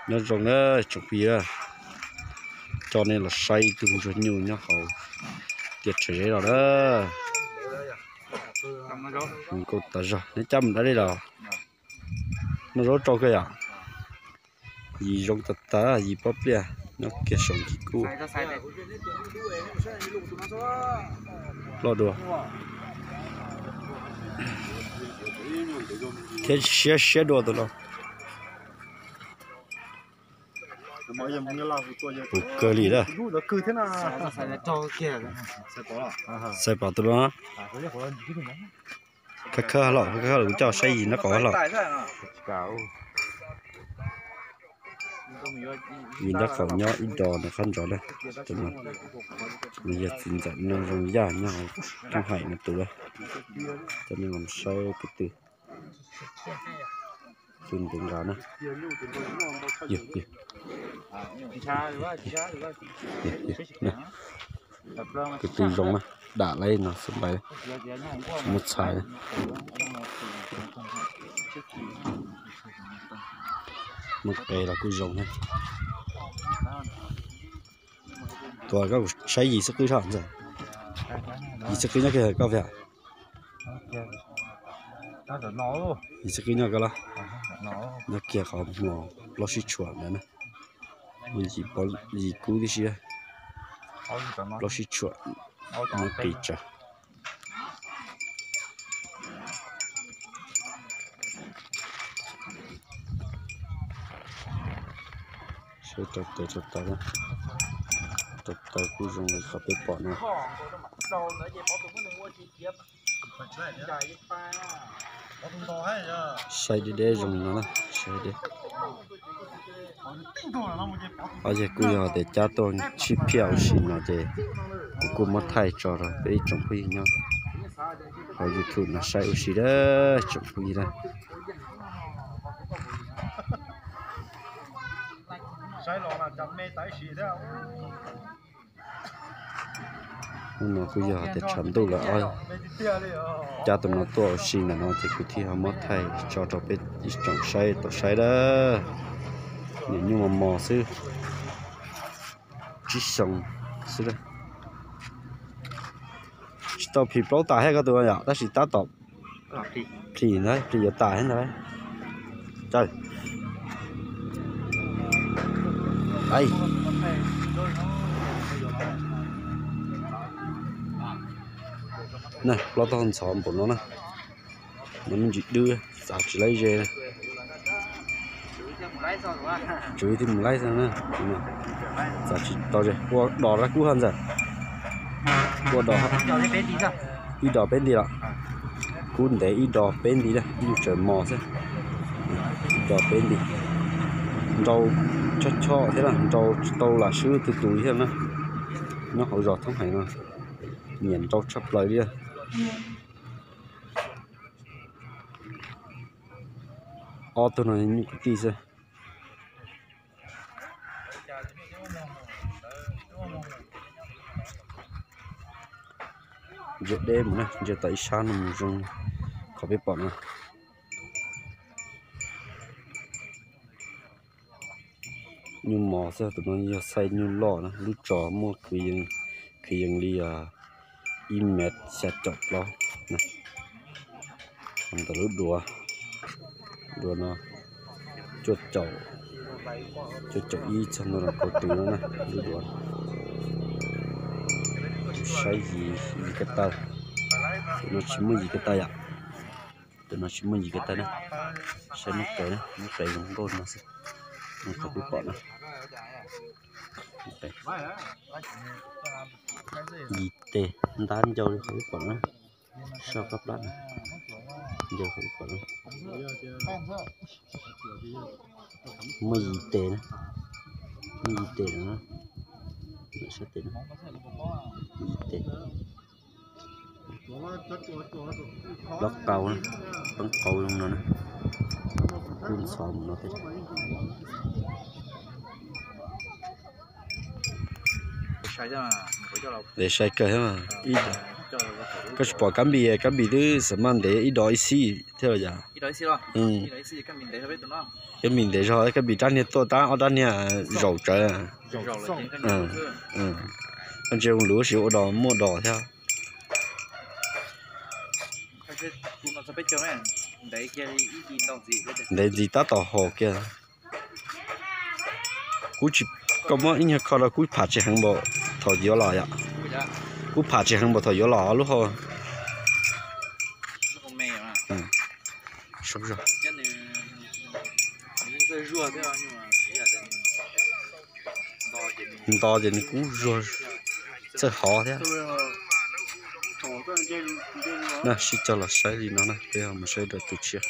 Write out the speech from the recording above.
Nyob zoo na tsoom phooj ywg, coj nej los saib ib tug ntsuag nyuj nyob hauv tiaj rhawv zeb no na. Nkauj tas zog, neb cab mus dab li los? Muaj zaub rau kawg yom? Yim zoo tas tas, yim pob pliaj nyob kiag saum ncig kub. Ploj dua. Thiab siab siab dua tus no. Puv kawg li lawm. Xaiv pom tus no. Khawb khawb los, khawb khawb los kuv coj saib yim nraub qaum los. Yim nraub qaum nyob ib do ntawm qab ntsov na. Nws yog txiv ntxawm no zoo yaj nyob hauv thoob haim no tus lawm. Coj nej los saib tus twg. Tus ntev nqa na. Tus twg zoo na, dam lawm no xub ntais, tsis muaj txhais. Muaj qe los kuj zoo na. Tus koj saib yim xwb qwb sab ntxawm. Yim xwb qwb nyob kiag koj pem. Yim xwb qwb nyob koj los. Nyob kiag qhov muag plaub sib tshuam ntawd na. Muaj yim kub tib si, plaub sib tshuam, muab qis tsawv. Saib rau tes rau taw, rau taw kuj zoo li qhov peb pom no. Saib deb deb zoo li no na, saib deb. Ob yog kuj yog tias cab tuaj sib phiaj ua si no ces kuv kuj muab thaij tso rau peb ib tsoom phooj ywg nyob hauv YouTube no saib ua si dab tsoom phooj ywg na. Hnub no kuj yog tias tshav ntuj lawm, cab tus no tuaj ua si ntawm no ces kuv thiaj ho muab thaij tso rau peb ib tsoom saib tau saib dab. Niam nyuj mos mos xwb, tsib xyoos xwb. Tsis tau plhis plaub tas thiab koj tus no yom, tab sis tab tom plhis ntag, plhis yuav tas thiab ntag. Plaub tog ntxhov npaum no na, no me ntsis dwb, txav tsis laib ze. Tswv thiaj mus laib xwb na. Txav tsis tau ze, ua dos rab kub hab ntxawm. Ua dos, ib dos peb nti los. Kub ntev ib dos peb nti na, ib nyuag tsaws mos xwb. Ib dos peb nti. Nrau choj choj thiab na, nrau tsis tau lam swb tus tus thiab na. Nyob hauv zos thoob hais no nyiam nrau tshaj plaws li. Ob tug no nyuj kwv tij xwb. Ntsia deb mus na, ntsia tau ib sab no mus zoo qhov peb pom no. Nyuj mos xwb, tus no yog xaiv nyuj loj na, lub tso muaj kwv yees li ib mev xya caum plaub. Ntawm lub duav, duav no cuaj caum, cuaj caum ib txog ntua rau kaum tw no na, lub duav. Saib yim, yim ko taw, tus no tsis muaj yim ko taw yom. Tus no tsis muaj yim ko taw na. Saib muab qe na, muab qe zoo nkauj no xwb. Qhov peb pom no. Yim tes ntab ncau li qhov peb pom na. Soj qab plab na. Ncau qhov peb pom na. Muaj yim tes na. Muaj yim tes no. Sab tes no. Yim tes. Plaub qau na, poob qau zoo no na. Kub ntxhov mus no thiab. Ntev sai kawg thiab mas ib Koj tsis pom Kab Npis, Kab Npis twb xav maj ntev ib dos ib xib thiab los yog? Kab Npis ntev zog, Kab Npis rab niag tuaj tab ob rab niag zaum tsawv. Koj ntsia lub siv ua dos muaj dos thiab. Ntev ntxiv tab tom haus kiag. Kuv tsis, koj muab ib nyuag kho rau kuv pham tsis heev npaum thaum yuav los yom. Kuv pham tsis heev npaum thaum yuav los lub hau. Nto ces nws kuj zuag txawj hov thiab. Na sib cog los saib li no na, peb ho mus saib rau tus tshiab.